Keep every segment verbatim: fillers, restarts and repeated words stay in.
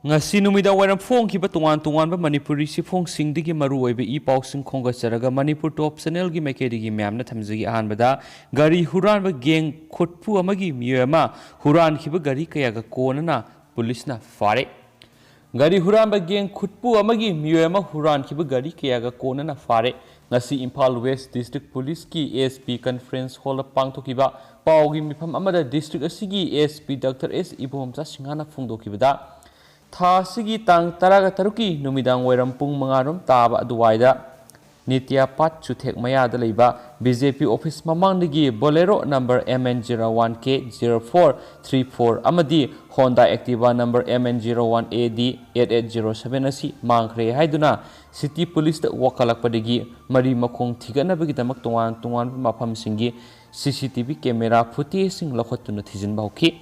ꯉꯁꯤ ꯅꯨꯃꯤꯗꯥꯡ ꯋꯥꯏꯔꯝ ꯐꯣꯡꯈꯤꯕ ꯇꯣꯉꯥꯟ ꯇꯣꯉꯥꯟꯕ ꯃꯅꯤꯄꯨꯔꯤ ꯆꯦꯐꯣꯡꯁꯤꯡꯗꯒꯤ ꯃꯔꯨꯑꯣꯏꯕ ꯏ ꯄꯥꯎꯁꯤꯡ ꯈꯣꯝꯒꯠꯆꯔꯒ ꯃꯅꯤꯄꯨꯔ ꯇꯣꯞ ꯆꯦꯅꯦꯜꯒꯤ ꯃꯥꯏꯀꯩꯗꯒꯤ ꯃꯌꯥꯝꯅ ꯊꯝꯖꯒꯦ꯫ ꯑꯍꯥꯟꯕꯗ, ꯒꯥꯔꯤ ꯍꯨꯔꯥꯟꯕ ꯒꯦꯡ ꯈꯨꯠꯄꯨ ꯑꯃꯒꯤ ꯃꯤꯑꯣꯏ ꯑꯃ ꯍꯨꯔꯥꯟꯈꯤꯕ ꯒꯥꯔꯤ ꯀꯌꯥꯒ ꯀꯣꯟꯅꯅ ꯄꯨꯂꯤꯁꯅ ꯐꯥꯔꯦ꯫ ꯒꯥꯔꯤ ꯍꯨꯔꯥꯟꯕ ꯒꯦꯡ ꯈꯨꯠꯄꯨ ꯑꯃꯒꯤ ꯃꯤꯑꯣꯏ ꯑꯃ ꯍꯨꯔꯥꯟꯈꯤꯕ ꯒꯥꯔꯤ ꯀꯌꯥꯒ ꯀꯣꯟꯅꯅ ꯐꯥꯔꯦ꯫ ꯉꯁꯤ ꯏꯝꯐꯥꯜ ꯋꯦꯁ ꯗꯤꯁꯇ꯭ꯔꯤꯛ ꯄꯨꯂꯤꯁꯀꯤ ꯑꯦꯁ ꯄꯤ ꯀꯟꯐꯔꯦꯟꯁ ꯍꯣꯜꯗ ꯄꯥꯡꯊꯣꯛꯈꯤꯕ ꯄꯥꯎꯒꯤ ꯃꯤꯐꯝ ꯑꯃꯗ ꯗꯤꯁꯇ꯭ꯔꯤꯛ ꯑꯁꯤꯒꯤ ꯑꯦꯁ ꯄꯤ ꯗꯥꯛꯇꯔ ꯑꯦꯁ ꯏꯕꯣꯝꯆꯥ ꯁꯤꯡꯍꯅ ꯐꯣꯡꯗꯣꯛꯈꯤꯕꯗ, ꯊꯥ ꯑꯁꯤꯒꯤ ꯇꯥꯡ ꯇꯔꯥꯒ ꯇꯔꯨꯛꯀꯤ ꯅꯨꯃꯤꯗꯥꯡ ꯋꯥꯏꯔꯝ ꯄꯨꯡ ꯃꯉꯥ ꯔꯣꯝ ꯇꯥꯕ ꯑꯗꯨꯋꯥꯏꯗ ꯅꯤꯇ꯭ꯌꯥꯄꯥꯠ ꯆꯨꯊꯦꯛ ꯃꯌꯥꯗ ꯂꯩꯕ ꯕꯤ ꯖꯦ ꯄꯤ ꯑꯣꯐꯤꯁ ꯃꯃꯥꯡꯗꯒꯤ Bolero number M N zero one K zero four three four ꯑꯃꯗꯤ Honda Activa number M N zero one A D eight eight zero seven ꯑꯁꯤ ꯃꯥꯡꯈ꯭ꯔꯦ ꯍꯥꯏꯗꯨꯅ ꯁꯤꯇꯤ ꯄꯨꯂꯤꯁꯇ ꯋꯥꯀꯠꯂꯛꯄꯗꯒꯤ ꯃꯔꯤ ꯃꯈꯣꯡ ꯊꯤꯒꯠꯅꯕꯒꯤꯗꯃꯛ ꯇꯣꯉꯥꯟ ꯇꯣꯉꯥꯟꯕ ꯃꯐꯝꯁꯤꯡꯒꯤ ꯁꯤ ꯁꯤ ꯇꯤ ꯚꯤ ꯀꯦꯃꯦꯔꯥ ꯐꯨꯇꯦꯖꯁꯤꯡ ꯂꯧꯈꯠꯇꯨꯅ ꯊꯤꯖꯤꯟꯕ ꯍꯧꯈꯤ꯫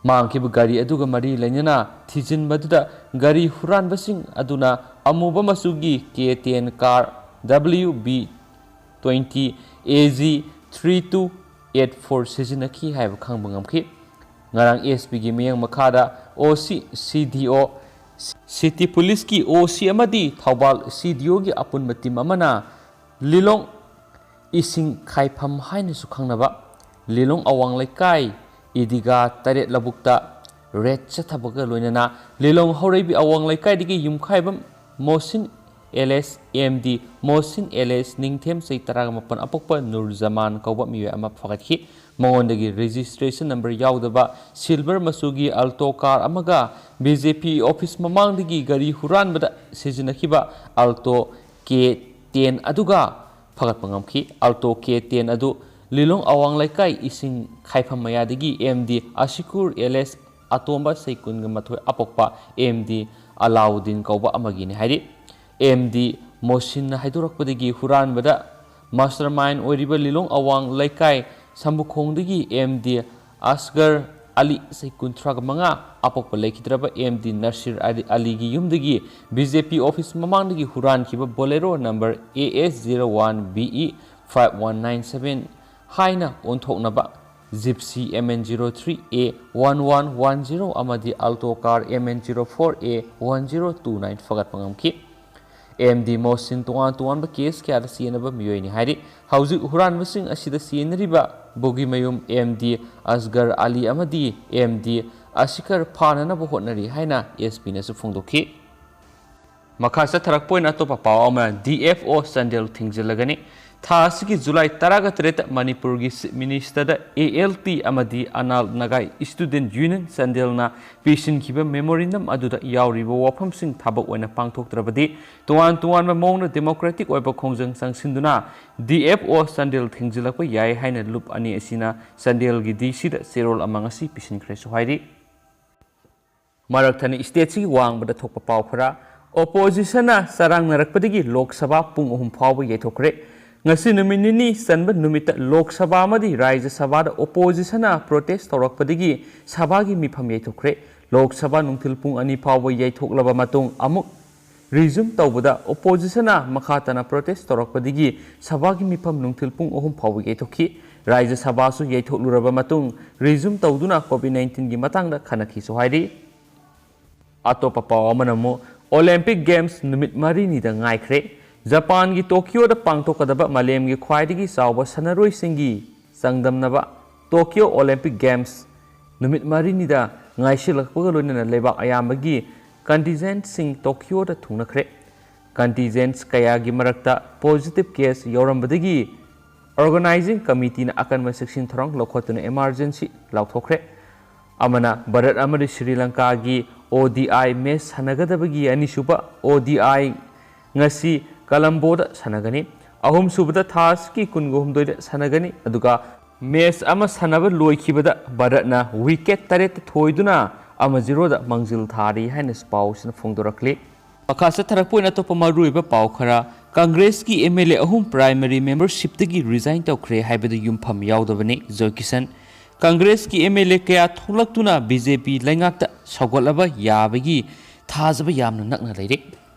ꯃꯥꯡꯈꯤꯕ ꯒꯥꯔꯤ ꯑꯗꯨꯒ ꯃꯔꯤ ꯂꯩꯅꯅ ꯊꯤꯖꯤꯟꯕꯗꯨꯗ ꯒꯥꯔꯤ ꯍꯨꯔꯥꯟꯕꯁꯤꯡ ꯑꯗꯨꯅ ꯑꯃꯨꯕ ꯃꯆꯨꯒꯤ K ten car W B twenty A Z three two eight four ꯁꯤꯖꯤꯟꯅꯈꯤ ꯍꯥꯏꯕ ꯈꯪꯕ ꯉꯝꯈꯤ꯫ ꯉꯔꯥꯡ ꯑꯦꯁ ꯄꯤꯒꯤ ꯃꯤꯠꯌꯦꯡ ꯃꯈꯥꯗ ꯑꯣ ꯁꯤ, ꯁꯤ ꯗꯤ ꯑꯣ, ꯁꯤꯇꯤ ꯄꯨꯂꯤꯁꯀꯤ ꯑꯣ ꯁꯤ ꯑꯃꯗꯤ ꯊꯧꯕꯥꯜ ꯁꯤ ꯗꯤ ꯑꯣꯒꯤ ꯑꯄꯨꯟꯕ ꯇꯤꯝ ꯑꯃꯅ ꯂꯤꯂꯣꯡ ꯏꯁꯤꯡ ꯈꯥꯏꯐꯝ ꯍꯥꯏꯅꯁꯨ ꯈꯪꯅꯕ ꯂꯤꯂꯣꯡ ꯑꯋꯥꯡ ꯂꯩꯀꯥꯏ ꯏꯗꯤꯒꯥ ꯇꯔꯦꯠ ꯂꯧꯕꯨꯛꯇ ꯔꯦꯗ ꯆꯠꯊꯕꯒ ꯂꯣꯏꯅꯅ ꯂꯤꯂꯣꯡ ꯍꯧꯔꯩꯕꯤ ꯑꯋꯥꯡ ꯂꯩꯀꯥꯏꯗꯒꯤ ꯌꯨꯝꯈꯥꯏꯕꯝ ꯃꯣꯁꯤꯟ ꯑꯦꯂꯦꯁ ꯑꯦꯝ ꯗꯤ ꯃꯣꯁꯤꯟ ꯑꯦꯂꯦꯁ ꯅꯤꯡꯊꯦꯝ ꯆꯍꯤ ꯇꯔꯥꯒ ꯃꯥꯄꯟ ꯑꯄꯣꯛꯄ ꯅꯨꯔ ꯖꯃꯥꯟ ꯀꯧꯕ ꯃꯤꯑꯣꯏ ꯑꯃ ꯐꯒꯠꯈꯤ꯫ ꯃꯉꯣꯟꯗꯒꯤ ꯔꯦꯖꯤꯁꯇ꯭ꯔꯦꯁꯟ ꯅꯝꯕꯔ ꯌꯥꯎꯗꯕ ꯁꯤꯜꯚꯔ ꯃꯆꯨꯒꯤ ꯑꯜꯇꯣ ꯀꯥꯔ ꯑꯃꯒ ꯕꯤ ꯖꯦ ꯄꯤ ꯑꯣꯐꯤꯁ ꯃꯃꯥꯡꯗꯒꯤ ꯒꯥꯔꯤ ꯍꯨꯔꯥꯟꯕꯗ ꯁꯤꯖꯤꯟꯅꯈꯤꯕ ꯑꯜꯇꯣ ꯀꯦ ꯇꯦꯟ ꯑꯗꯨꯒ ꯐꯒꯠꯄ ꯉꯝꯈꯤ꯫ ꯑꯜꯇꯣ ꯀꯦ ꯇꯦꯟ ꯑꯗꯨ ꯂꯤꯂꯣꯡ ꯑꯋꯥꯡ ꯂꯩꯀꯥꯏ ꯏꯁꯤꯡ ꯈꯥꯏꯐꯝ ꯃꯌꯥꯗꯒꯤ ꯑꯦꯝ ꯗꯤ ꯑꯁꯤꯀꯨꯔ ꯑꯦꯂꯦꯁ ꯑꯇꯣꯝꯕ ꯆꯍꯤ ꯀꯨꯟꯒ ꯃꯥꯊꯣꯏ ꯑꯄꯣꯛꯄ ꯑꯦꯝ ꯗꯤ ꯑꯂꯥꯎꯗꯤꯟ ꯀꯧꯕ ꯑꯃꯒꯤꯅꯤ ꯍꯥꯏꯔꯤ꯫ ꯑꯦꯝ ꯗꯤ ꯃꯣꯁꯤꯟꯅ ꯍꯥꯏꯗꯣꯔꯛꯄꯗꯒꯤ ꯍꯨꯔꯥꯟꯕꯗ ꯃꯥꯁꯇꯔ ꯃꯥꯏꯟ ꯑꯣꯏꯔꯤꯕ ꯂꯤꯂꯣꯡ ꯑꯋꯥꯡ ꯂꯩꯀꯥꯏ ꯁꯝꯕꯨꯈꯣꯡꯗꯒꯤ ꯑꯦꯝ ꯗꯤ ꯑꯁꯒꯔ ꯑꯂꯤ, ꯆꯍꯤ ꯀꯨꯟꯊ꯭ꯔꯥꯒ ꯃꯉꯥ, ꯑꯄꯣꯛꯄ ꯂꯩꯈꯤꯗ꯭ꯔꯕ ꯑꯦꯝ ꯗꯤ ꯅꯁꯤꯔ ꯑꯂꯤ, ꯑꯂꯤꯒꯤ ꯌꯨꯝꯗꯒꯤ ꯕꯤ ꯖꯦ ꯄꯤ ꯑꯣꯐꯤꯁ ꯃꯃꯥꯡꯗꯒꯤ ꯍꯨꯔꯥꯟꯈꯤꯕ ꯕꯣꯂꯦꯔꯣ number A S zero one B E five one nine seven ꯍꯥꯏꯅ ꯑꯣꯟꯊꯣꯛꯅꯕ Gypsy M N zero three A one one one zero ꯑꯃꯗꯤ Alto car M N zero four A one zero two nine ꯐꯒꯠꯄ ꯉꯝꯈꯤ꯫ A M D Mohsin ꯇꯣꯉꯥꯟ ꯇꯣꯉꯥꯟꯕ case ꯀꯌꯥꯗ ꯆꯦꯟꯅꯕ ꯃꯤꯑꯣꯏꯅꯤ ꯍꯥꯏꯔꯤ꯫ ꯍꯧꯖꯤꯛ ꯍꯨꯔꯥꯟꯕꯁꯤꯡ ꯑꯁꯤꯗ ꯆꯦꯟꯅꯔꯤꯕ ꯕꯨꯒꯤꯃꯌꯨꯝ A M D ꯑꯁꯒꯔ ꯑꯂꯤ ꯑꯃꯗꯤ ꯑꯦ ꯑꯦꯝ ꯗꯤ ꯑꯁꯤꯀꯔ ꯐꯥꯅꯅꯕ ꯍꯣꯠꯅꯔꯤ ꯍꯥꯏꯅ ꯑꯦꯁ ꯄꯤꯅꯁꯨ ꯐꯣꯡꯗꯣꯛꯈꯤ꯫ ꯃꯈꯥ ꯆꯠꯊꯔꯛꯄ ꯑꯣꯏꯅ ꯑꯇꯣꯞꯄ ꯄꯥꯎ ꯑꯃꯅ ꯗꯤ ꯑꯦꯐ ꯑꯣ ꯆꯥꯟꯗꯦꯜ ꯊꯤꯡꯖꯤꯜꯂꯒꯅꯤ꯫ ꯊꯥ ꯑꯁꯤꯒꯤ ꯖꯨꯂꯥꯏ ꯇꯔꯥꯒ ꯇꯔꯦꯠꯇ ꯃꯅꯤꯄꯨꯔꯒꯤ ꯆꯤꯐ ꯃꯤꯅꯤꯁꯇꯔꯗ ꯑꯦ ꯑꯦꯜ ꯇꯤ ꯑꯃꯗꯤ ꯑꯅꯥꯜ ꯅꯥꯒꯥꯏ ꯏꯁꯇꯨꯗꯦꯟ ꯌꯨꯅꯤꯌꯟ ꯆꯥꯟꯗꯦꯜꯅ ꯄꯤꯁꯤꯟꯈꯤꯕ ꯃꯦꯃꯣꯔꯦꯟꯗꯝ ꯑꯗꯨꯗ ꯌꯥꯎꯔꯤꯕ ꯋꯥꯐꯝꯁꯤꯡ ꯊꯕꯛ ꯑꯣꯏꯅ ꯄꯥꯡꯊꯣꯛꯇ꯭ꯔꯕꯗꯤ ꯇꯣꯉꯥꯟ ꯇꯣꯉꯥꯟꯕ ꯃꯑꯣꯡꯗ ꯗꯦꯃꯣꯀ꯭ꯔꯦꯇꯤꯛ ꯑꯣꯏꯕ ꯈꯣꯡꯖꯪ ꯆꯪꯁꯤꯟꯗꯨꯅ ꯗꯤ ꯑꯦꯐ ꯑꯣ ꯆꯥꯟꯗꯦꯜ ꯊꯤꯡꯖꯤꯜꯂꯛꯄ ꯌꯥꯏ ꯍꯥꯏꯅ ꯂꯨꯞ ꯑꯅꯤ ꯑꯁꯤꯅ ꯆꯥꯟꯗꯦꯜꯒꯤ ꯗꯤ ꯁꯤꯗ ꯆꯦꯔꯣꯜ ꯑꯃ ꯉꯁꯤ ꯄꯤꯁꯤꯟꯈ꯭ꯔꯦꯁꯨ ꯍꯥꯏꯔꯤ꯫ ꯃꯔꯛ ꯊꯠꯅ ꯏꯁꯇꯦꯠꯁꯤꯒꯤ ꯋꯥꯡꯃꯗ ꯊꯣꯛꯄ ꯄꯥꯎ ꯈꯔ꯫ ꯑꯣꯄꯣꯖꯤꯁꯟꯅ ꯆꯔꯥꯡꯅꯔꯛꯄꯗꯒꯤ ꯂꯣꯛ ꯁꯚꯥ ꯄꯨꯡ ꯑꯍꯨꯝ ꯐꯥꯎꯕ ꯌꯩꯊꯣꯛꯈ꯭ꯔꯦ꯫ ꯉꯁꯤ ꯅꯨꯃꯤꯠ ꯅꯤꯅꯤ ꯆꯟꯕ ꯅꯨꯃꯤꯠꯇ ꯂꯣꯛ ꯁꯚꯥ ꯑꯃꯗꯤ ꯔꯥꯖ꯭ꯌ ꯁꯚꯥꯗ ꯑꯣꯄꯣꯖꯤꯁꯟꯅ ꯄ꯭ꯔꯣꯇꯦꯁ ꯇꯧꯔꯛꯄꯗꯒꯤ ꯁꯚꯥꯒꯤ ꯃꯤꯐꯝ ꯌꯩꯊꯣꯛꯈ꯭ꯔꯦ꯫ ꯂꯣꯛ ꯁꯚꯥ ꯅꯨꯡꯊꯤꯜ ꯄꯨꯡ ꯑꯅꯤ ꯐꯥꯎꯕ ꯌꯩꯊꯣꯛꯂꯕ ꯃꯇꯨꯡ ꯑꯃꯨꯛ ꯔꯤꯖ꯭ꯌꯨꯝ ꯇꯧꯕꯗ ꯑꯣꯄꯣꯖꯤꯁꯟꯅ ꯃꯈꯥ ꯇꯥꯅ ꯄ꯭ꯔꯣꯇꯦꯁ ꯇꯧꯔꯛꯄꯗꯒꯤ ꯁꯚꯥꯒꯤ ꯃꯤꯐꯝ ꯅꯨꯡꯊꯤꯜ ꯄꯨꯡ ꯑꯍꯨꯝ ꯐꯥꯎꯕ ꯌꯩꯊꯣꯛꯈꯤ꯫ ꯔꯥꯖ꯭ꯌ ꯁꯚꯥꯁꯨ ꯌꯩꯊꯣꯛꯂꯨꯔꯕ ꯃꯇꯨꯡ ꯔꯤꯖ꯭ꯌꯨꯝ ꯇꯧꯗꯨꯅ ꯀꯣꯚꯤꯗ ꯅꯥꯏꯟꯇꯤꯟꯒꯤ ꯃꯇꯥꯡꯗ ꯈꯟꯅꯈꯤꯁꯨ ꯍꯥꯏꯔꯤ꯫ ꯑꯇꯣꯞꯄ ꯄꯥꯎ ꯑꯃꯅ ꯑꯃꯨꯛ ꯑꯣꯂꯦꯝꯄꯤꯛ ꯒꯦꯝꯁ ꯅꯨꯃꯤꯠ ꯃꯔꯤꯅꯤꯗ ꯉꯥꯏꯈ꯭ꯔꯦ꯫ ꯖꯄꯥꯟꯒꯤ ꯇꯣꯀꯤꯌꯣꯗ ꯄꯥꯡꯊꯣꯛꯀꯗꯕ ꯃꯥꯂꯦꯝꯒꯤ ꯈ꯭ꯋꯥꯏꯗꯒꯤ ꯆꯥꯎꯕ ꯁꯥꯟꯅꯔꯣꯏꯁꯤꯡꯒꯤ ꯆꯥꯡꯗꯝꯅꯕ ꯇꯣꯀꯤꯌꯣ ꯑꯣꯂꯦꯝꯄꯤꯛ ꯒꯦꯝꯁ ꯅꯨꯃꯤꯠ ꯃꯔꯤꯅꯤꯗ ꯉꯥꯏꯁꯤꯜꯂꯛꯄꯒ ꯂꯣꯏꯅꯅ ꯂꯩꯕꯥꯛ ꯑꯌꯥꯝꯕꯒꯤ ꯀꯟꯇꯤꯟꯖꯦꯟꯠꯁꯤꯡ ꯇꯣꯀꯤꯌꯣꯗ ꯊꯨꯡꯅꯈ꯭ꯔꯦ꯫ ꯀꯟꯇꯤꯟꯖꯦꯟꯠꯁ ꯀꯌꯥꯒꯤ ꯃꯔꯛꯇ ꯄꯣꯖꯤꯇꯤꯚ ꯀꯦꯁ ꯌꯥꯎꯔꯝꯕꯗꯒꯤ ꯑꯣꯔꯒꯅꯥꯏꯖꯤꯡ ꯀꯃꯤꯇꯤꯅ ꯑꯀꯟꯕ ꯆꯦꯛꯁꯤꯟ ꯊꯧꯔꯥꯡ ꯂꯧꯈꯠꯇꯨꯅ ꯏꯃꯥꯔꯖꯦꯟꯁꯤ ꯂꯥꯎꯊꯣꯛꯈ꯭ꯔꯦ꯫ ꯑꯃꯅ ꯚꯥꯔꯠ ꯑꯃꯗꯤ ꯁ꯭ꯔꯤ ꯂꯪꯀꯥꯒꯤ ꯑꯣ ꯗꯤ ꯑꯥꯏ ꯃꯦꯆ ꯁꯥꯟꯅꯒꯗꯕꯒꯤ ꯑꯅꯤꯁꯨꯕ ꯑꯣ ꯗꯤ ꯑꯥꯏ ꯉꯁꯤ ꯀꯂꯝꯕꯣꯗ ꯁꯥꯟꯅꯒꯅꯤ꯫ ꯑꯍꯨꯝꯁꯨꯕꯗ ꯊꯥ ꯑꯁꯤꯒꯤ ꯀꯨꯟꯒ ꯍꯨꯝꯗꯣꯏꯗ ꯁꯥꯟꯅꯒꯅꯤ꯫ ꯑꯗꯨꯒ ꯃꯦꯆ ꯑꯃ ꯁꯥꯟꯅꯕ ꯂꯣꯏꯈꯤꯕꯗ ꯚꯥꯔꯠꯅ ꯋꯤꯀꯦꯠ ꯇꯔꯦꯠꯇ ꯊꯣꯏꯗꯨꯅ ꯑꯃ ꯖꯤꯔꯣꯗ ꯃꯥꯡꯖꯤꯜ ꯊꯥꯔꯤ ꯍꯥꯏꯅ ꯄꯥꯎꯁꯤꯅ ꯐꯣꯡꯗꯣꯔꯛꯂꯤ꯫ ꯃꯈꯥ ꯆꯠꯊꯔꯛꯄ ꯑꯣꯏꯅ ꯑꯇꯣꯞꯄ ꯃꯔꯨꯑꯣꯏꯕ ꯄꯥꯎ ꯈꯔ꯫ ꯀꯪꯒ꯭ꯔꯦꯁꯀꯤ ꯑꯦꯝ ꯑꯦꯜ ꯑꯦ ꯑꯍꯨꯝ ꯄ꯭ꯔꯥꯏꯃꯔꯤ ꯃꯦꯝꯕꯔꯁꯤꯞꯇꯒꯤ ꯔꯤꯖꯥꯏꯟ ꯇꯧꯈ꯭ꯔꯦ ꯍꯥꯏꯕꯗ ꯌꯨꯝꯐꯝ ꯌꯥꯎꯗꯕꯅꯤ꯫ ꯖꯣꯏ ꯀꯤꯁꯟ꯫ ꯀꯪꯒ꯭ꯔꯦꯁꯀꯤ ꯑꯦꯝ ꯑꯦꯜ ꯑꯦ ꯀꯌꯥ ꯊꯣꯛꯂꯛꯇꯨꯅ ꯕꯤ ꯖꯦ ꯄꯤ ꯂꯩꯉꯥꯛꯇ ꯁꯧꯒꯠꯂꯕ ꯌꯥꯕꯒꯤ ꯊꯥꯖꯕ ꯌꯥꯝꯅ ꯅꯛꯅ ꯂꯩꯔꯦ꯫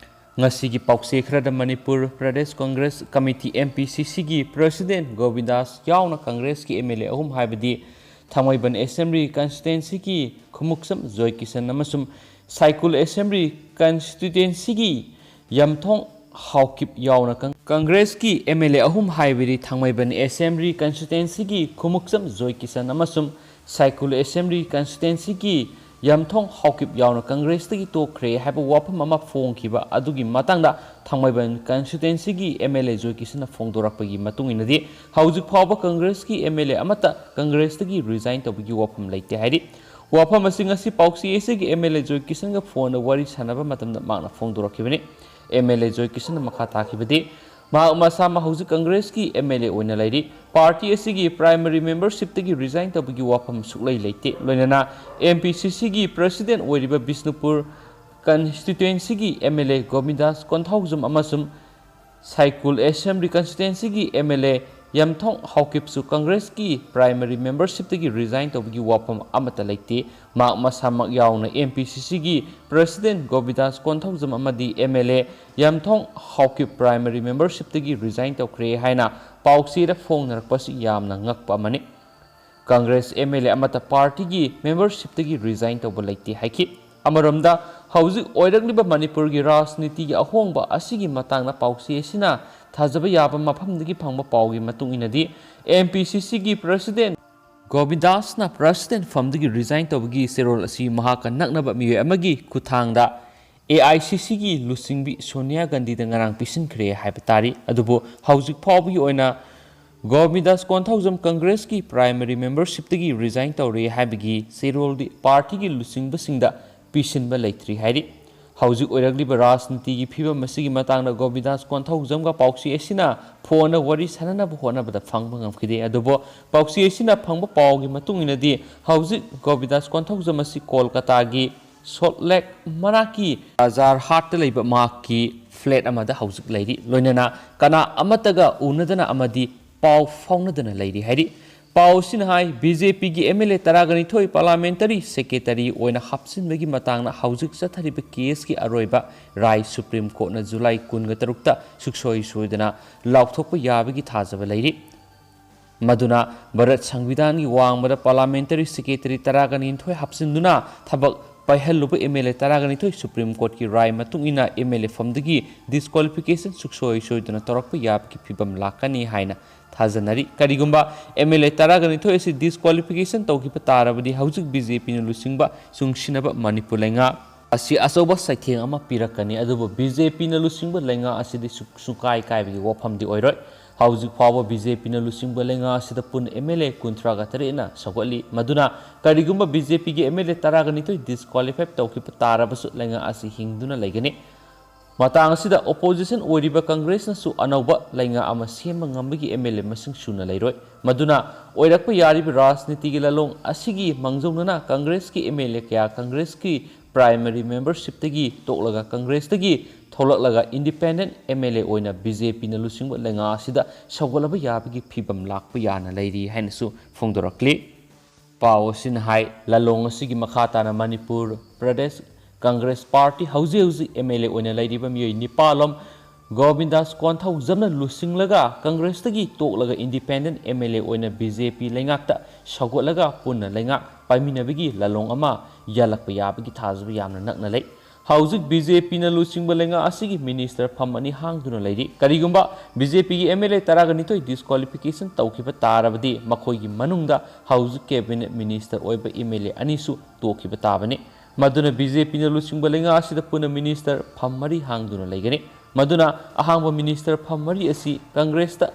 ꯉꯁꯤꯒꯤ ꯄꯥꯎꯆꯦ ꯈꯔꯗ Manipur Pradesh Congress committee, M P C C ꯒꯤ president ꯒꯣꯕꯤꯟꯗꯥꯁ ꯌꯥꯎꯅ ꯀꯪꯒ꯭ꯔꯦꯁꯀꯤ M L A ꯑꯍꯨꯝ, ꯍꯥꯏꯕꯗꯤ ꯊꯥꯡꯃꯩꯕꯟ Assembly Constituency ꯒꯤ ꯈꯨꯃꯨꯛꯆꯝ ꯖꯣꯏꯀꯤꯁꯟ ꯑꯃꯁꯨꯡ ꯁꯥꯏꯀꯨꯜ Assembly Constituency ꯒꯤ ꯌꯝꯊꯣꯡ ꯍꯥꯎꯀꯤꯞ ꯌꯥꯎꯅ ꯀꯪ-, ꯀꯪꯒ꯭ꯔꯦꯁꯀꯤ M L A ꯑꯍꯨꯝ, ꯍꯥꯏꯕꯗꯤ ꯊꯥꯡꯃꯩꯕꯟ Assembly Constituency ꯒꯤ ꯈꯨꯃꯨꯛꯆꯝ ꯖꯣꯏꯀꯤꯁꯟ ꯑꯃꯁꯨꯡ ꯁꯥꯏꯀꯨꯜ Assembly Constituency ꯒꯤ ꯌꯝꯊꯣꯡ ꯍꯥꯎꯀꯤꯞ ꯌꯥꯎꯅ ꯀꯪꯒ꯭ꯔꯦꯁꯇꯒꯤ ꯇꯣꯛꯈ꯭ꯔꯦ ꯍꯥꯏꯕ ꯋꯥꯐꯝ ꯑꯃ ꯐꯣꯡꯈꯤꯕ ꯑꯗꯨꯒꯤ ꯃꯇꯥꯡꯗ ꯊꯥꯡꯃꯩꯕꯟ Constituency ꯒꯤ M L A ꯖꯣꯏꯀꯤꯁꯟꯅ ꯐꯣꯡꯗꯣꯔꯛꯄꯒꯤ ꯃꯇꯨꯡ ꯏꯟꯅꯗꯤ, ꯍꯧꯖꯤꯛ ꯐꯥꯎꯕ ꯀꯪꯒ꯭ꯔꯦꯁꯀꯤ M L A ꯑꯃꯠꯇ ꯀꯪꯒ꯭ꯔꯦꯁꯇꯒꯤ resign ꯇꯧꯕꯒꯤ ꯋꯥꯐꯝ ꯂꯩꯇꯦ ꯍꯥꯏꯔꯤ꯫ ꯋꯥꯐꯝ ꯑꯁꯤ ꯉꯁꯤ ꯄꯥꯎꯆꯦ ꯑꯁꯤꯒꯤ M L A ꯖꯣꯏꯀꯤꯁꯟꯒ ꯐꯣꯟꯗ ꯋꯥꯔꯤ ꯁꯥꯟꯅꯕ ꯃꯇꯝꯗ ꯃꯍꯥꯛꯅ ꯐꯣꯡꯗꯣꯔꯛꯈꯤꯕꯅꯤ꯫ M L A ꯖꯣꯏꯀꯤꯁꯟꯅ ꯃꯈꯥ ꯇꯥꯈꯤꯕꯗꯤ, ꯃꯍꯥꯛ ꯃꯁꯥꯃꯛ ꯍꯧꯖꯤꯛ ꯀꯪꯒ꯭ꯔꯦꯁꯀꯤ M L A ꯑꯣꯏꯅ ꯂꯩꯔꯤ꯫ Party ꯑꯁꯤꯒꯤ primary membership ꯇꯒꯤ resign ꯇꯧꯕꯒꯤ ꯋꯥꯐꯝ ꯁꯨꯛꯂꯩ ꯂꯩꯇꯦ꯫ ꯂꯣꯏꯅꯅ M P C C ꯒꯤ president ꯑꯣꯏꯔꯤꯕ ꯕꯤꯁꯅꯨꯄꯨꯔ Constituency ꯒꯤ M L A ꯒꯣꯕꯤꯟꯗꯥꯁ ꯀꯣꯟꯊꯧꯖꯝ ꯑꯃꯁꯨꯡ ꯁꯥꯏꯀꯨꯜ Assembly Constituency ꯒꯤ M L A ꯌꯝꯊꯣꯡ ꯍꯥꯎꯀꯤꯞꯁꯨ ꯀꯪꯒ꯭ꯔꯦꯁꯀꯤ primary membership ꯇꯒꯤ resign ꯇꯧꯕꯒꯤ ꯋꯥꯐꯝ ꯑꯃꯠꯇ ꯂꯩꯇꯦ꯫ ꯃꯍꯥꯛ ꯃꯁꯥꯃꯛ ꯌꯥꯎꯅ M P C C ꯒꯤ president ꯒꯣꯕꯤꯟꯗꯥꯁ ꯀꯣꯟꯊꯧꯖꯝ ꯑꯃꯗꯤ M L A ꯌꯝꯊꯣꯡ Haokip primary membership ꯇꯒꯤ resign ꯇꯧꯈ꯭ꯔꯦ ꯍꯥꯏꯅ ꯄꯥꯎꯆꯦꯗ ꯐꯣꯡꯅꯔꯛꯄ ꯑꯁꯤ ꯌꯥꯝꯅ ꯉꯛꯄ ꯑꯃꯅꯤ꯫ ꯀꯪꯒ꯭ꯔꯦꯁ M L A ꯑꯃꯠꯇ party ꯒꯤ membership ꯇꯒꯤ resign ꯇꯧꯕ ꯂꯩꯇꯦ ꯍꯥꯏꯈꯤ꯫ ꯑꯃꯔꯣꯝꯗ, ꯍꯧꯖꯤꯛ ꯑꯣꯏꯔꯛꯂꯤꯕ ꯃꯅꯤꯄꯨꯔꯒꯤ ꯔꯥꯖꯅꯤꯇꯤꯒꯤ ꯑꯍꯣꯡꯕ ꯑꯁꯤꯒꯤ ꯃꯇꯥꯡꯗ ꯄꯥꯎꯆꯦ ꯑꯁꯤꯅ ꯊꯥꯖꯕ ꯌꯥꯕ ꯃꯐꯝꯗꯒꯤ ꯐꯪꯕ ꯄꯥꯎꯒꯤ ꯃꯇꯨꯡ ꯏꯟꯅꯗꯤ, M P C C ꯒꯤ president ꯒꯣꯕꯤꯟꯗꯥꯁꯅ president ꯐꯝꯗꯒꯤ resign ꯇꯧꯕꯒꯤ ꯆꯦꯔꯣꯜ ꯑꯁꯤ ꯃꯍꯥꯛꯀ ꯅꯛꯅꯕ ꯃꯤꯑꯣꯏ ꯑꯃꯒꯤ ꯈꯨꯠꯊꯥꯡꯗ A I C C ꯒꯤ ꯂꯨꯆꯤꯡꯕꯤ ꯁꯣꯅꯤꯌꯥ ꯒꯥꯟꯙꯤꯗ ꯉꯔꯥꯡ ꯄꯤꯁꯤꯟꯈ꯭ꯔꯦ ꯍꯥꯏꯕ ꯇꯥꯔꯤ꯫ ꯑꯗꯨꯕꯨ ꯍꯧꯖꯤꯛ ꯐꯥꯎꯕꯒꯤ ꯑꯣꯏꯅ ꯒꯣꯕꯤꯟꯗꯥꯁ ꯀꯣꯟꯊꯧꯖꯝ ꯀꯪꯒ꯭ꯔꯦꯁꯀꯤ primary membership ꯇꯒꯤ resign ꯇꯧꯔꯦ ꯍꯥꯏꯕꯒꯤ ꯆꯦꯔꯣꯜꯗꯤ party ꯒꯤ ꯂꯨꯆꯤꯡꯕꯁꯤꯡꯗ ꯄꯤꯁꯤꯟꯕ ꯂꯩꯇ꯭ꯔꯤ ꯍꯥꯏꯔꯤ꯫ ꯍꯧꯖꯤꯛ ꯑꯣꯏꯔꯛꯂꯤꯕ ꯔꯥꯖꯅꯤꯇꯤꯒꯤ ꯐꯤꯕꯝ ꯑꯁꯤꯒꯤ ꯃꯇꯥꯡꯗ ꯒꯣꯕꯤꯟꯗꯥꯁ ꯀꯣꯟꯊꯧꯖꯝꯒ ꯄꯥꯎꯆꯦ ꯑꯁꯤꯅ ꯐꯣꯟꯗ ꯋꯥꯔꯤ ꯁꯥꯟꯅꯅꯕ ꯍꯣꯠꯅꯕꯗ ꯐꯪꯕ ꯉꯝꯈꯤꯗꯦ꯫ ꯑꯗꯨꯕꯨ ꯄꯥꯎꯆꯦ ꯑꯁꯤꯅ ꯐꯪꯕ ꯄꯥꯎꯒꯤ ꯃꯇꯨꯡ ꯏꯟꯅꯗꯤ, ꯍꯧꯖꯤꯛ ꯒꯣꯕꯤꯟꯗꯥꯁ ꯀꯣꯟꯊꯧꯖꯝ ꯑꯁꯤ ꯀꯣꯜꯀꯇꯥꯒꯤ ꯁꯣꯜꯠ ꯂꯦꯛ ꯃꯅꯥꯛꯀꯤ ꯕꯖꯥꯔ ꯍꯥꯠꯇ ꯂꯩꯕ ꯃꯍꯥꯛꯀꯤ flat ꯑꯃꯗ ꯍꯧꯖꯤꯛ ꯂꯩꯔꯤ꯫ ꯂꯣꯏꯅꯅ ꯀꯅꯥ ꯑꯃꯠꯇꯒ ꯎꯅꯗꯅ ꯑꯃꯗꯤ ꯄꯥꯎ ꯐꯥꯎꯅꯗꯅ ꯂꯩꯔꯤ ꯍꯥꯏꯔꯤ꯫ ꯄꯥꯎ ꯑꯁꯤꯅ ꯍꯥꯏ, ꯕꯤ ꯖꯦ ꯄꯤꯒꯤ ꯑꯦꯝ ꯑꯦꯜ ꯑꯦ ꯇꯔꯥꯒ ꯅꯤꯊꯣꯏ ꯄꯥꯔꯂꯥꯃꯦꯟꯇꯔꯤ ꯁꯦꯀ꯭ꯔꯦꯇꯔꯤ ꯑꯣꯏꯅ ꯍꯥꯞꯆꯤꯟꯕꯒꯤ ꯃꯇꯥꯡꯗ ꯍꯧꯖꯤꯛ ꯆꯠꯊꯔꯤꯕ ꯀꯦꯁꯀꯤ ꯑꯔꯣꯏꯕ ꯔꯥꯏ ꯁꯨꯄ꯭ꯔꯤꯝ ꯀꯣꯔꯠꯅ ꯖꯨꯂꯥꯏ ꯀꯨꯟꯒ ꯇꯔꯨꯛꯇ ꯁꯨꯛꯁꯣꯏ ꯁꯣꯏꯗꯅ ꯂꯥꯎꯊꯣꯛꯄ ꯌꯥꯕꯒꯤ ꯊꯥꯖꯕ ꯂꯩꯔꯤ꯫ ꯃꯗꯨꯅ ꯚꯥꯔꯠ ꯁꯪꯕꯤꯙꯥꯟꯒꯤ ꯋꯥꯡꯃꯗ ꯄꯥꯔꯂꯥꯃꯦꯟꯇꯔꯤ ꯁꯦꯀ꯭ꯔꯦꯇꯔꯤ ꯇꯔꯥꯒ ꯅꯤꯊꯣꯏ ꯍꯥꯞꯆꯤꯟꯗꯨꯅ ꯊꯕꯛ ꯄꯥꯏꯍꯜꯂꯨꯕ ꯑꯦꯝ ꯑꯦꯜ ꯑꯦ ꯇꯔꯥꯒ ꯅꯤꯊꯣꯏ ꯁꯨꯄ꯭ꯔꯤꯝ ꯀꯣꯔꯠꯀꯤ ꯔꯥꯏ ꯃꯇꯨꯡ ꯏꯟꯅ ꯑꯦꯝ ꯑꯦꯜ ꯑꯦ ꯐꯝꯗꯒꯤ ꯗꯤꯁꯀ꯭ꯋꯥꯂꯤꯐꯤꯀꯦꯁꯟ ꯁꯨꯛꯁꯣꯏ ꯁꯣꯏꯗꯅ ꯇꯧꯔꯛꯄ ꯌꯥꯕꯒꯤ ꯐꯤꯕꯝ ꯂꯥꯛꯀꯅꯤ ꯍꯥꯏꯅ ꯊꯥꯖꯅꯔꯤ꯫ ꯀꯔꯤꯒꯨꯝꯕ ꯑꯦꯝ ꯑꯦꯜ ꯑꯦ ꯇꯔꯥꯒ ꯅꯤꯊꯣꯏ ꯑꯁꯤ ꯗꯤꯁꯀ꯭ꯋꯥꯂꯤꯐꯤꯀꯦꯁꯟ ꯇꯧꯈꯤꯕ ꯇꯥꯔꯕꯗꯤ ꯍꯧꯖꯤꯛ ꯕꯤ ꯖꯦ ꯄꯤꯅ ꯂꯨꯆꯤꯡꯕ ꯆꯨꯡꯁꯤꯟꯅꯕ ꯃꯅꯤꯄꯨꯔ ꯂꯩꯉꯥꯛ ꯑꯁꯤ ꯑꯆꯧꯕ ꯆꯩꯊꯦꯡ ꯑꯃ ꯄꯤꯔꯛꯀꯅꯤ꯫ ꯑꯗꯨꯕꯨ ꯕꯤ ꯖꯦ ꯄꯤꯅ ꯂꯨꯆꯤꯡꯕ ꯂꯩꯉꯥꯛ ꯑꯁꯤꯗꯤ ꯁꯨ-, ꯁꯨꯡꯀꯥꯏ ꯀꯥꯏꯕꯒꯤ ꯋꯥꯐꯝꯗꯤ ꯑꯣꯏꯔꯣꯏ꯫ ꯍꯧꯖꯤꯛ ꯐꯥꯎꯕ ꯕꯤ ꯖꯦ ꯄꯤꯅ ꯂꯨꯆꯤꯡꯕ ꯂꯩꯉꯥꯛ ꯑꯁꯤꯗ ꯄꯨꯟꯅ ꯑꯦꯝ ꯑꯦꯜ ꯑꯦ ꯀꯨꯟꯊ꯭ꯔꯥꯒ ꯇꯔꯦꯠꯅ ꯁꯧꯒꯠꯂꯤ꯫ ꯃꯗꯨꯅ ꯀꯔꯤꯒꯨꯝꯕ ꯕꯤ ꯖꯦ ꯄꯤꯒꯤ ꯑꯦꯝ ꯑꯦꯜ ꯑꯦ ꯇꯔꯥꯒ ꯅꯤꯊꯣꯏ ꯗꯤꯁꯀ꯭ꯋꯥꯂꯤꯐꯥꯏ ꯇꯧꯈꯤꯕ ꯇꯥꯔꯕꯁꯨ ꯂꯩꯉꯥꯛ ꯑꯁꯤ ꯍꯤꯡꯗꯨꯅ ꯂꯩꯒꯅꯤ꯫ ꯃꯇꯥꯡ ꯑꯁꯤꯗ ꯑꯣꯄꯣꯖꯤꯁꯟ ꯑꯣꯏꯔꯤꯕ ꯀꯪꯒ꯭ꯔꯦꯁꯅꯁꯨ ꯑꯅꯧꯕ ꯂꯩꯉꯥꯛ ꯑꯃ ꯁꯦꯝꯕ ꯉꯝꯕꯒꯤ ꯑꯦꯝ ꯑꯦꯜ ꯑꯦ ꯃꯁꯤꯡ ꯁꯨꯅ ꯂꯩꯔꯣꯏ꯫ ꯃꯗꯨꯅ ꯑꯣꯏꯔꯛꯄ ꯌꯥꯔꯤꯕ ꯔꯥꯖꯅꯤꯇꯤꯒꯤ ꯂꯥꯂꯣꯡ ꯑꯁꯤꯒꯤ ꯃꯥꯡꯖꯧꯅꯅ ꯀꯪꯒ꯭ꯔꯦꯁꯀꯤ ꯑꯦꯝ ꯑꯦꯜ ꯑꯦ ꯀꯌꯥ ꯀꯪꯒ꯭ꯔꯦꯁꯀꯤ ꯄ꯭ꯔꯥꯏꯃꯔꯤ ꯃꯦꯝꯕꯔꯁꯤꯞꯇꯒꯤ ꯇꯣꯛꯂꯒ ꯀꯪꯒ꯭ꯔꯦꯁꯇꯒꯤ ꯊꯣꯛꯂꯛꯂꯒ ꯏꯟꯗꯤꯄꯦꯟꯗꯦꯟꯠ ꯑꯦꯝ ꯑꯦꯜ ꯑꯦ ꯑꯣꯏꯅ ꯕꯤ ꯖꯦ ꯄꯤꯅ ꯂꯨꯆꯤꯡꯕ ꯂꯩꯉꯥꯛ ꯑꯁꯤꯗ ꯁꯧꯒꯠꯂꯕ ꯌꯥꯕꯒꯤ ꯐꯤꯕꯝ ꯂꯥꯛꯄ ꯌꯥꯅ ꯂꯩꯔꯤ ꯍꯥꯏꯅꯁꯨ ꯐꯣꯡꯗꯣꯔꯛꯂꯤ꯫ ꯄꯥꯎ ꯑꯁꯤꯅ ꯍꯥꯏ, ꯂꯥꯂꯣꯡ ꯑꯁꯤꯒꯤ ꯃꯈꯥ ꯇꯥꯅ ꯃꯅꯤꯄꯨꯔ ꯄ꯭ꯔꯗꯦꯁ ꯀꯪꯒ꯭ꯔꯦꯁ ꯄꯥꯔꯇꯤ ꯍꯧꯖꯤꯛ ꯍꯧꯖꯤꯛ ꯑꯦꯝ ꯑꯦꯜ ꯑꯦ ꯑꯣꯏꯅ ꯂꯩꯔꯤꯕ ꯃꯤꯑꯣꯏ ꯅꯤꯄꯥꯜꯂꯣꯝ ꯒꯣꯕꯤꯟꯗꯥꯁ ꯀꯣꯟꯊꯧꯖꯝꯅ ꯂꯨꯆꯤꯡꯂꯒ ꯀꯪꯒ꯭ꯔꯦꯁꯇꯒꯤ ꯇꯣꯛꯂꯒ ꯏꯟꯗꯤꯄꯦꯟꯗꯦꯟꯠ ꯑꯦꯝ ꯑꯦꯜ ꯑꯦ ꯑꯣꯏꯅ ꯕꯤ ꯖꯦ ꯄꯤ ꯂꯩꯉꯥꯛꯇ ꯁꯧꯒꯠꯂꯒ ꯄꯨꯟꯅ ꯂꯩꯉꯥꯛ ꯄꯥꯏꯃꯤꯟꯅꯕꯒꯤ ꯂꯥꯂꯣꯡ ꯑꯃ ꯌꯥꯜꯂꯛꯄ ꯌꯥꯕꯒꯤ ꯊꯥꯖꯕ ꯌꯥꯝꯅ ꯅꯛꯅ ꯂꯩ꯫ ꯍꯧꯖꯤꯛ ꯕꯤ ꯖꯦ ꯄꯤꯅ ꯂꯨꯆꯤꯡꯕ ꯂꯩꯉꯥꯛ ꯑꯁꯤꯒꯤ ꯃꯤꯅꯤꯁꯇꯔ ꯐꯝ ꯑꯅꯤ ꯍꯥꯡꯗꯨꯅ ꯂꯩꯔꯤ꯫ ꯀꯔꯤꯒꯨꯝꯕ ꯕꯤ ꯖꯦ ꯄꯤꯒꯤ ꯑꯦꯝ ꯑꯦꯜ ꯑꯦ ꯇꯔꯥꯒ ꯅꯤꯊꯣꯏ ꯗꯤꯁꯀ꯭ꯋꯥꯂꯤꯐꯤꯀꯦꯁꯟ ꯇꯧꯈꯤꯕ ꯇꯥꯔꯕꯗꯤ ꯃꯈꯣꯏꯒꯤ ꯃꯅꯨꯡꯗ ꯍꯧꯖꯤꯛ ꯀꯦꯕꯤꯅꯦꯠ ꯃꯤꯅꯤꯁꯇꯔ ꯑꯣꯏꯕ ꯑꯦꯝ ꯑꯦꯜ ꯑꯦ ꯑꯅꯤꯁꯨ ꯇꯣꯛꯈꯤꯕ ꯇꯥꯕꯅꯤ꯫ ꯃꯗꯨꯅ ꯕꯤ ꯖꯦ ꯄꯤꯅ ꯂꯨꯆꯤꯡꯕ ꯂꯩꯉꯥꯛ ꯑꯁꯤꯗ ꯄꯨꯟꯅ ꯃꯤꯅꯤꯁꯇꯔ ꯐꯝ ꯃꯔꯤ ꯍꯥꯡꯗꯨꯅ ꯂꯩꯒꯅꯤ꯫ ꯃꯗꯨꯅ ꯑꯍꯥꯡꯕ ꯃꯤꯅꯤꯁꯇꯔ ꯐꯝ ꯃꯔꯤ ꯑꯁꯤ ꯀꯪꯒ꯭ꯔꯦꯁꯇ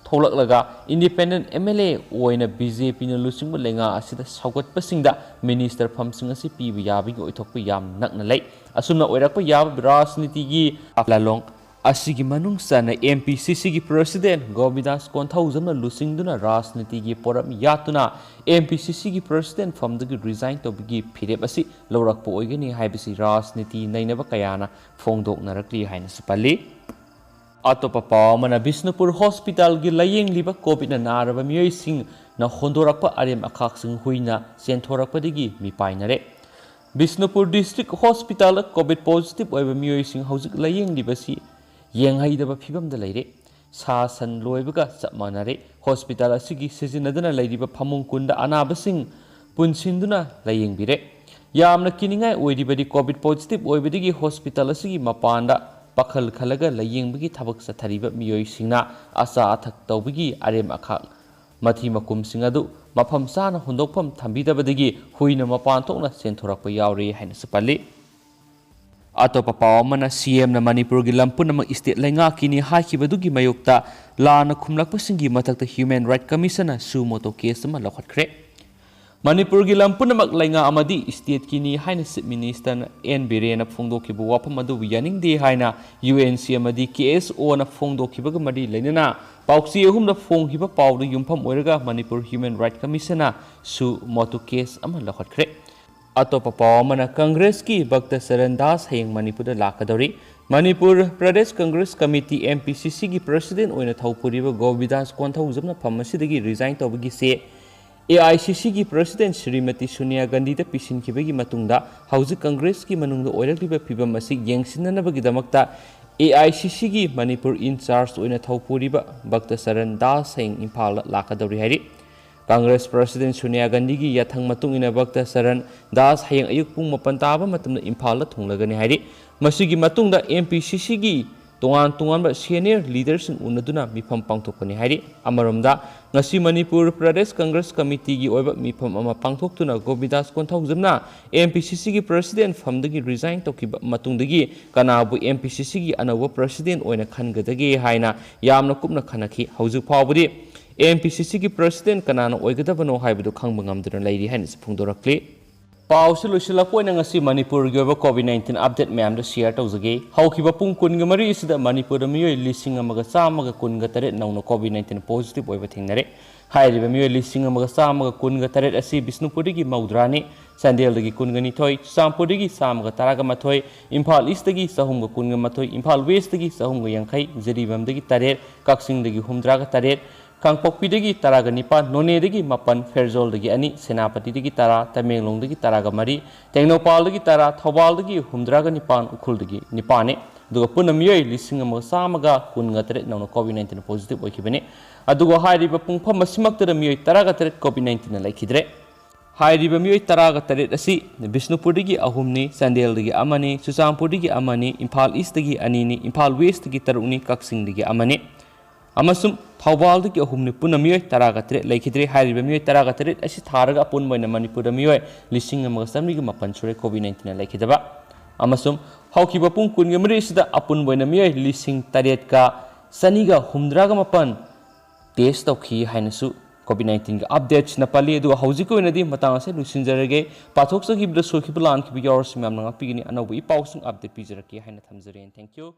ꯊꯣꯛꯂꯛꯂꯒ ꯏꯟꯗꯤꯄꯦꯟꯗꯦꯟꯠ ꯑꯦꯝ ꯑꯦꯜ ꯑꯦ ꯑꯣꯏꯅ ꯕꯤ ꯖꯦ ꯄꯤꯅ ꯂꯨꯆꯤꯡꯕ ꯂꯩꯉꯥꯛ ꯑꯁꯤꯗ ꯁꯧꯒꯠꯄꯁꯤꯡꯗ ꯃꯤꯅꯤꯁꯇꯔ ꯐꯝꯁꯤꯡ ꯑꯁꯤ ꯄꯤꯕ ꯌꯥꯕꯒꯤ ꯑꯣꯏꯊꯣꯛꯄ ꯌꯌꯥꯝꯅ ꯅꯛꯅ ꯂꯩ꯫ ꯑꯁꯨꯝꯅ ꯑꯣꯏꯔꯛꯄ ꯌꯥꯕ ꯔꯥꯖꯅꯤꯇꯤꯒꯤ ꯂꯥꯂꯣꯡ ꯑꯁꯤꯒꯤ ꯃꯅꯨꯡ ꯆꯟꯅ ꯑꯦꯝ ꯄꯤ ꯁꯤ ꯁꯤꯒꯤ ꯄ꯭ꯔꯁꯤꯗꯦꯟꯠ ꯒꯣꯕꯤꯟꯗꯥꯁ ꯀꯣꯟꯊꯧꯖꯝꯅ ꯂꯨꯆꯤꯡꯗꯨꯅ ꯔꯥꯖꯅꯤꯇꯤꯒꯤ ꯄꯣꯔꯝ ꯌꯥꯠꯇꯨꯅ ꯑꯦꯝ ꯄꯤ ꯁꯤ ꯁꯤꯒꯤ ꯄ꯭ꯔꯁꯤꯗꯦꯟꯠ ꯐꯝꯗꯒꯤ ꯔꯤꯖꯥꯏꯟ ꯇꯧꯕꯒꯤ ꯐꯤꯔꯦꯞ ꯑꯁꯤ ꯂꯧꯔꯛꯄ ꯑꯣꯏꯒꯅꯤ ꯍꯥꯏꯕꯁꯤ ꯔꯥꯖꯅꯤꯇꯤ ꯅꯩꯅꯕ ꯀꯌꯥꯅ ꯐꯣꯡꯗꯣꯛꯅꯔꯛꯂꯤ ꯍꯥꯏꯅꯁꯨ ꯄꯜꯂꯤ꯫ ꯑꯇꯣꯞꯄ ꯄꯥꯎ ꯑꯃꯅ, ꯕꯤꯁꯅꯨꯄꯨꯔ ꯍꯣꯁꯄꯤꯇꯥꯜꯒꯤ ꯂꯥꯌꯦꯡꯂꯤꯕ ꯀꯣꯚꯤꯗꯅ ꯅꯥꯔꯕ ꯃꯤꯑꯣꯏꯁꯤꯡꯅ ꯍꯣꯟꯗꯣꯔꯛꯄ ꯑꯔꯦꯝ ꯑꯈꯥꯛꯁꯤꯡ ꯍꯨꯏꯅ ꯆꯦꯟꯊꯣꯔꯛꯄꯗꯒꯤ ꯃꯤꯄꯥꯏꯅꯔꯦ꯫ ꯕꯤꯁꯅꯨꯄꯨꯔ ꯗꯤꯁꯇ꯭ꯔꯤꯛ ꯍꯣꯁꯄꯤꯇꯥꯜꯗ ꯀꯣꯚꯤꯗ ꯄꯣꯖꯤꯇꯤꯚ ꯑꯣꯏꯕ ꯃꯤꯑꯣꯏꯁꯤꯡ ꯍꯧꯖꯤꯛ ꯂꯥꯌꯦꯡꯂꯤꯕꯁꯤ ꯌꯦꯡꯍꯩꯗꯕ ꯐꯤꯕꯝꯗ ꯂꯩꯔꯦ꯫ ꯁꯥ ꯁꯟ ꯂꯣꯏꯕꯒ ꯆꯞ ꯃꯥꯟꯅꯔꯦ꯫ ꯍꯣꯁꯄꯤꯇꯥꯜ ꯑꯁꯤꯒꯤ ꯁꯤꯖꯤꯟꯅꯗꯨꯅ ꯂꯩꯔꯤꯕ ꯐꯃꯨꯡ ꯀꯨꯟꯗ ꯑꯅꯥꯕꯁꯤꯡ ꯄꯨꯟꯁꯤꯟꯗꯨꯅ ꯂꯥꯌꯦꯡꯕꯤꯔꯦ꯫ ꯌꯥꯝꯅ ꯀꯤꯅꯤꯡꯉꯥꯏ ꯑꯣꯏꯔꯤꯕꯗꯤ ꯀꯣꯚꯤꯗ ꯄꯣꯖꯤꯇꯤꯚ ꯑꯣꯏꯕꯗꯒꯤ ꯍꯣꯁꯄꯤꯇꯥꯜ ꯑꯁꯤꯒꯤ ꯃꯄꯥꯟꯗ ꯄꯥꯈꯜ ꯈꯜꯂꯒ ꯂꯥꯌꯦꯡꯕꯒꯤ ꯊꯕꯛ ꯆꯠꯊꯔꯤꯕ ꯃꯤꯑꯣꯏꯁꯤꯡꯅ ꯑꯆꯥ ꯑꯊꯛ ꯇꯧꯕꯒꯤ ꯑꯔꯦꯝ ꯑꯈꯥꯛ, ꯃꯊꯤ ꯃꯀꯨꯝꯁꯤꯡ ꯑꯗꯨ ꯃꯐꯝ ꯆꯥꯅ ꯍꯨꯟꯗꯣꯛꯐꯝ ꯊꯝꯕꯤꯗꯕꯗꯒꯤ ꯍꯨꯏꯅ ꯃꯄꯥꯟ ꯊꯣꯛꯅ ꯆꯦꯟꯊꯣꯔꯛꯄ ꯌꯥꯎꯔꯦ ꯍꯥꯏꯅꯁꯨ ꯄꯜꯂꯤ꯫ ꯑꯇꯣꯞꯄ ꯄꯥꯎ ꯑꯃꯅ, ꯁꯤ ꯑꯦꯝꯅ ꯃꯅꯤꯄꯨꯔꯒꯤ ꯂꯝ ꯄꯨꯝꯅꯃꯛ ꯏꯁꯇꯦꯠ ꯂꯩꯉꯥꯛꯀꯤꯅꯤ ꯍꯥꯏꯈꯤꯕꯗꯨꯒꯤ ꯃꯥꯌꯣꯛꯇ ꯂꯥꯟꯅ ꯈꯨꯝꯂꯛꯄꯁꯤꯡꯒꯤ ꯃꯊꯛꯇ ꯍ꯭ꯌꯨꯃꯦꯟ ꯔꯥꯏꯠ ꯀꯃꯤꯁꯟꯅ ꯁꯨ ꯃꯣꯇꯣ ꯀꯦꯁ ꯑꯃ ꯂꯧꯈꯠꯈ꯭ꯔꯦ꯫ ꯃꯅꯤꯄꯨꯔꯒꯤ ꯂꯝ ꯄꯨꯝꯅꯃꯛ ꯂꯩꯉꯥꯛ ꯑꯃꯗꯤ ꯏꯁꯇꯦꯠꯀꯤꯅꯤ ꯍꯥꯏꯅ ꯆꯤꯐ ꯃꯤꯅꯤꯁꯇꯔ ꯑꯦꯟ ꯕꯤꯔꯦꯟꯅ ꯐꯣꯡꯗꯣꯛꯈꯤꯕ ꯋꯥꯐꯝ ꯑꯗꯨꯕꯨ ꯌꯥꯅꯤꯡꯗꯦ ꯍꯥꯏꯅ ꯌꯨ ꯑꯦꯟ ꯁꯤ ꯑꯃꯗꯤ ꯀꯦ ꯑꯦꯁ ꯑꯣꯅ ꯐꯣꯡꯗꯣꯛꯈꯤꯕꯒ ꯃꯔꯤ ꯂꯩꯅꯅ ꯄꯥꯎꯆꯦ ꯑꯍꯨꯝꯗ ꯐꯣꯡꯈꯤꯕ ꯄꯥꯎꯗ ꯌꯨꯝꯐꯝ ꯑꯣꯏꯔꯒ ꯃꯅꯤꯄꯨꯔ ꯍ꯭ꯌꯨꯃꯦꯟ ꯔꯥꯏꯠ ꯀꯃꯤꯁꯟꯅ ꯁꯨ ꯃꯣꯇꯣ ꯀꯦꯁ ꯑꯃ ꯂꯧꯈꯠꯈ꯭ꯔꯦ꯫ ꯑꯇꯣꯞꯄ ꯄꯥꯎ ꯑꯃꯅ, ꯀꯪꯒ꯭ꯔꯦꯁꯀꯤ ꯚꯛꯇ ꯆꯔꯟ ꯗꯥꯁ ꯍꯌꯦꯡ ꯃꯅꯤꯄꯨꯔꯗ ꯂꯥꯛꯀꯗꯧꯔꯤ꯫ Manipur Pradesh Congress committee, M P C ꯁꯤꯒꯤ ꯄ꯭ꯔꯁꯤꯗꯦꯟ ꯑꯣꯏꯅ ꯊꯧ ꯄꯨꯔꯤꯕ ꯒꯣꯕꯤꯗꯥꯁ ꯀꯣꯟꯊꯧꯖꯝꯅ ꯐꯝ ꯑꯁꯤꯗꯒꯤ ꯔꯤꯖꯥꯏꯟ ꯇꯧꯕꯒꯤ ꯆꯦ ꯑꯦ ꯑꯥꯏ ꯁꯤ ꯁꯤꯒꯤ ꯄ꯭ꯔꯁꯤꯗꯦꯟ ꯁ꯭ꯔꯤꯃꯇꯤ ꯁꯣꯅꯤꯌꯥ ꯒꯥꯟꯙꯤꯗ ꯄꯤꯁꯤꯟꯈꯤꯕꯒꯤ ꯃꯇꯨꯡꯗ ꯍꯧꯖꯤꯛ ꯀꯪꯒ꯭ꯔꯦꯁꯀꯤ ꯃꯅꯨꯡꯗ ꯑꯣꯏꯔꯛꯂꯤꯕ ꯐꯤꯕꯝ ꯑꯁꯤ ꯌꯦꯡꯁꯤꯟꯅꯅꯕꯒꯤꯗꯃꯛꯇ ꯑꯦ ꯑꯥꯏ ꯁꯤ ꯁꯤꯒꯤ ꯃꯅꯤꯄꯨꯔ ꯏꯟ ꯆꯥꯔꯖ ꯑꯣꯏꯅ ꯊꯧ ꯄꯨꯔꯤꯕ ꯚꯛꯇ ꯆꯔꯟ ꯗꯥꯁ ꯍꯌꯦꯡ ꯏꯝꯐꯥꯜꯗ ꯂꯥꯛꯀꯗꯧꯔꯤ ꯍꯥꯏꯔꯤ꯫ ꯀꯪꯒ꯭ꯔꯦꯁ ꯄ꯭ꯔꯁꯤꯗꯦꯟ ꯁꯣꯅꯤꯌꯥ ꯒꯥꯟꯙꯤꯒꯤ ꯌꯥꯊꯪ ꯃꯇꯨꯡ ꯏꯟꯅ ꯚꯛꯇ ꯆꯔꯟ ꯗꯥꯁ ꯍꯌꯦꯡ ꯑꯌꯨꯛ ꯄꯨꯡ ꯃꯥꯄꯟ ꯇꯥꯕ ꯃꯇꯝꯗ ꯏꯝꯐꯥꯜꯗ ꯊꯨꯡꯂꯒꯅꯤ ꯍꯥꯏꯔꯤ꯫ ꯃꯁꯤꯒꯤ ꯃꯇꯨꯡꯗ ꯑꯦꯝ ꯄꯤ ꯁꯤ ꯁꯤꯒꯤ ꯇꯣꯉꯥꯟ ꯇꯣꯉꯥꯟꯕ ꯁꯦꯅꯤꯌꯔ ꯂꯤꯗꯔꯁꯤꯡ ꯎꯅꯗꯨꯅ ꯃꯤꯐꯝ ꯄꯥꯡꯊꯣꯛꯀꯅꯤ ꯍꯥꯏꯔꯤ꯫ ꯑꯃꯔꯣꯝꯗ, ꯉꯁꯤ ꯃꯅꯤꯄꯨꯔ ꯄ꯭ꯔꯗꯦꯁ ꯀꯪꯒ꯭ꯔꯦꯁ ꯀꯃꯤꯇꯤꯒꯤ ꯑꯣꯏꯕ ꯃꯤꯐꯝ ꯑꯃ ꯄꯥꯡꯊꯣꯛꯇꯨꯅ ꯒꯣꯕꯤꯗꯥꯁ ꯀꯣꯟꯊꯧꯖꯝꯅ ꯑꯦꯝ ꯄꯤ ꯁꯤ ꯁꯤꯒꯤ ꯄ꯭ꯔꯁꯤꯗꯦꯟ ꯐꯝꯗꯒꯤ ꯔꯤꯖꯥꯏꯟ ꯇꯧꯈꯤꯕ ꯃꯇꯨꯡꯗꯒꯤ ꯀꯅꯥꯕꯨ ꯑꯦꯝ ꯄꯤ ꯁꯤ ꯁꯤꯒꯤ ꯑꯅꯧꯕ ꯄ꯭ꯔꯁꯤꯗꯦꯟ ꯑꯣꯏꯅ ꯈꯟꯒꯗꯒꯦ ꯍꯥꯏꯅ ꯌꯥꯝꯅ ꯀꯨꯞꯅ ꯈꯟꯅꯈꯤ꯫ ꯍꯧꯖꯤꯛ ꯐꯥꯎꯕꯗꯤ ꯑꯦꯝ ꯄꯤ ꯁꯤ ꯁꯤꯒꯤ ꯄ꯭ꯔꯁꯤꯗꯦꯟ ꯀꯅꯥꯅ ꯑꯣꯏꯒꯗꯕꯅꯣ ꯍꯥꯏꯕꯗꯨ ꯈꯪꯕ ꯉꯝꯗꯨꯅ ꯂꯩꯔꯤ ꯍꯥꯏꯅꯁꯨ ꯐꯣꯡꯗꯣꯔꯛꯂꯤ꯫ ꯄꯥꯎꯁꯤ ꯂꯣꯏꯁꯤꯜꯂꯛꯄ ꯑꯣꯏꯅ ꯉꯁꯤ ꯃꯅꯤꯄꯨꯔꯒꯤ ꯑꯣꯏꯕ ꯀꯣꯚꯤꯗ ꯅꯥꯏꯟꯇꯤꯟ ꯑꯞꯗꯦꯠ ꯃꯌꯥꯝꯗ ꯁꯤꯌꯔ ꯇꯧꯖꯒꯦ꯫ ꯍꯧꯈꯤꯕ ꯄꯨꯡ ꯀꯨꯟꯒ ꯃꯔꯤ ꯑꯁꯤꯗ ꯃꯅꯤꯄꯨꯔꯗ ꯃꯤꯑꯣꯏ ꯂꯤꯁꯤꯡ ꯑꯃꯒ ꯆꯥꯝꯃꯒ ꯀꯨꯟꯒ ꯇꯔꯦꯠ ꯅꯧꯅ ꯀꯣꯚꯤꯗ ꯅꯥꯏꯟꯇꯤꯟ ꯄꯣꯖꯤꯇꯤꯚ ꯑꯣꯏꯕ ꯊꯦꯡꯅꯔꯦ꯫ ꯍꯥꯏꯔꯤꯕ ꯃꯤꯑꯣꯏ ꯂꯤꯁꯤꯡ ꯑꯃꯒ ꯆꯥꯝꯃꯒ ꯀꯨꯟꯒ ꯇꯔꯦꯠ ꯑꯁꯤ ꯕꯤꯁꯅꯨꯄꯨꯔꯗꯒꯤ ꯃꯧꯗ꯭ꯔꯥꯅꯤ꯫ ꯆꯥꯟꯗꯦꯜꯗꯒꯤ ꯀꯨꯟꯒ ꯅꯤꯊꯣꯏ, ꯆꯨꯔꯆꯥꯟꯄꯨꯔꯗꯒꯤ ꯆꯥꯝꯃꯒ ꯇꯔꯥꯒ ꯃꯥꯊꯣꯏ, ꯏꯝꯐꯥꯜ ꯏꯁꯇꯒꯤ ꯆꯍꯨꯝꯒ ꯀꯨꯟꯒ ꯃꯥꯊꯣꯏ, ꯏꯝꯐꯥꯜ ꯋꯦꯁꯇꯒꯤ ꯆꯍꯨꯝꯒ ꯌꯥꯡꯈꯩ, ꯖꯤꯔꯤꯕꯥꯝꯗꯒꯤ ꯇꯔꯦꯠ, ꯀꯛꯆꯤꯡꯗꯒꯤ ꯍꯨꯝꯗ꯭ꯔꯥꯒ ꯇꯔꯦꯠ, ꯀꯥꯡꯄꯣꯛꯄꯤꯗꯒꯤ ꯇꯔꯥꯒ ꯅꯤꯄꯥꯟ, ꯅꯣꯅꯦꯗꯒꯤ ꯃꯥꯄꯟ, ꯐꯦꯔꯖꯣꯜꯗꯒꯤ ꯑꯅꯤ, ꯁꯦꯅꯥꯄꯇꯤꯗꯒꯤ ꯇꯔꯥ, ꯇꯃꯦꯡꯂꯣꯡꯗꯒꯤ ꯇꯔꯥꯒ ꯃꯔꯤ, ꯇꯦꯡꯅꯧꯄꯥꯜꯗꯒꯤ ꯇꯔꯥ, ꯊꯧꯕꯥꯜꯗꯒꯤ ꯍꯨꯝꯗ꯭ꯔꯥꯒ ꯅꯤꯄꯥꯟ, ꯎꯈ꯭ꯔꯨꯜꯗꯒꯤ ꯅꯤꯄꯥꯟꯅꯤ꯫ ꯑꯗꯨꯒ ꯄꯨꯟꯅ ꯃꯤꯑꯣꯏ ꯂꯤꯁꯤꯡ ꯑꯃꯒ ꯆꯥꯝꯃꯒ ꯀꯨꯟꯒ ꯇꯔꯦꯠ ꯅꯧꯅ COVID nineteen positive ꯑꯣꯏꯈꯤꯕꯅꯤ꯫ ꯑꯗꯨꯒ ꯍꯥꯏꯔꯤꯕ ꯄꯨꯡꯐꯝ ꯑꯁꯤꯃꯛꯇꯗ ꯃꯤꯑꯣꯏ ꯇꯔꯥꯒ ꯇꯔꯦꯠ COVID nineteenꯅ ꯂꯩꯈꯤꯗ꯭ꯔꯦ꯫ ꯍꯥꯏꯔꯤꯕ ꯃꯤꯑꯣꯏ ꯇꯔꯥꯒ ꯇꯔꯦꯠ ꯑꯁꯤ ꯕꯤꯁꯅꯨꯄꯨꯔꯗꯒꯤ ꯑꯍꯨꯝꯅꯤ, ꯆꯥꯟꯗꯦꯜꯗꯒꯤ ꯑꯃꯅꯤ, ꯆꯨꯔꯆꯥꯟꯄꯨꯔꯗꯒꯤ ꯑꯃꯅꯤ, ꯏꯝꯐꯥꯜ ꯏꯁꯇꯒꯤ ꯑꯅꯤꯅꯤ, ꯏꯝꯐꯥꯜ ꯋꯦꯁꯇꯒꯤ ꯇꯔꯨꯛꯅꯤ, ꯀꯛꯆꯤꯡꯗꯒꯤ ꯑꯃꯅꯤ꯫ ꯑꯃꯁꯨꯡ ꯊꯧꯕꯥꯜꯗꯒꯤ ꯑꯍꯨꯝꯅꯤ꯫ ꯄꯨꯟꯅ ꯃꯤꯑꯣꯏ ꯇꯔꯥꯒ ꯇꯔꯦꯠ ꯂꯩꯈꯤꯗ꯭ꯔꯦ꯫ ꯍꯥꯏꯔꯤꯕ ꯃꯤꯑꯣꯏ ꯇꯔꯥꯒ ꯇꯔꯦꯠ ꯑꯁꯤ ꯊꯥꯔꯒ ꯑꯄꯨꯟꯕ ꯑꯣꯏꯅ ꯃꯅꯤꯄꯨꯔꯗ ꯃꯤꯑꯣꯏ ꯂꯤꯁꯤꯡ ꯑꯃꯒ ꯆꯥꯃꯔꯤꯒ ꯃꯥꯄꯟ ꯁꯨꯔꯦ COVID nineteenꯅ ꯂꯩꯈꯤꯗꯕ꯫ ꯑꯃꯁꯨꯡ ꯍꯧꯈꯤꯕ ꯄꯨꯡ ꯀꯨꯟꯒ ꯃꯔꯤ ꯑꯁꯤꯗ ꯑꯄꯨꯟꯕ ꯑꯣꯏꯅ ꯃꯤꯑꯣꯏ ꯂꯤꯁꯤꯡ ꯇꯔꯦꯠꯀ ꯆꯅꯤꯒ ꯍꯨꯝꯗ꯭ꯔꯥꯒ ꯃꯥꯄꯟ test ꯇꯧꯈꯤ ꯍꯥꯏꯅꯁꯨ COVID nineteenꯒꯤ updatesꯅ ꯄꯜꯂꯤ꯫ ꯑꯗꯨꯒ ꯍꯧꯖꯤꯛꯀꯤ ꯑꯣꯏꯅꯗꯤ ꯃꯇꯥꯡ ꯑꯁꯤ ꯂꯣꯏꯁꯤꯟꯖꯔꯒꯦ꯫ ꯄꯥꯊꯣꯛꯆꯈꯤꯕꯗ ꯁꯣꯏꯈꯤꯕ ꯂꯥꯟꯈꯤꯕ ꯌꯥꯎꯔꯁꯨ ꯃꯌꯥꯝꯅ ꯉꯥꯛꯄꯤꯒꯅꯤ꯫ ꯑꯅꯧꯕ ꯏ ꯄꯥꯎꯁꯤꯡ update ꯄꯤꯖꯔꯛꯀꯦ ꯍꯥꯏꯅ ꯊꯝꯖꯔꯦ꯫ Thank you꯫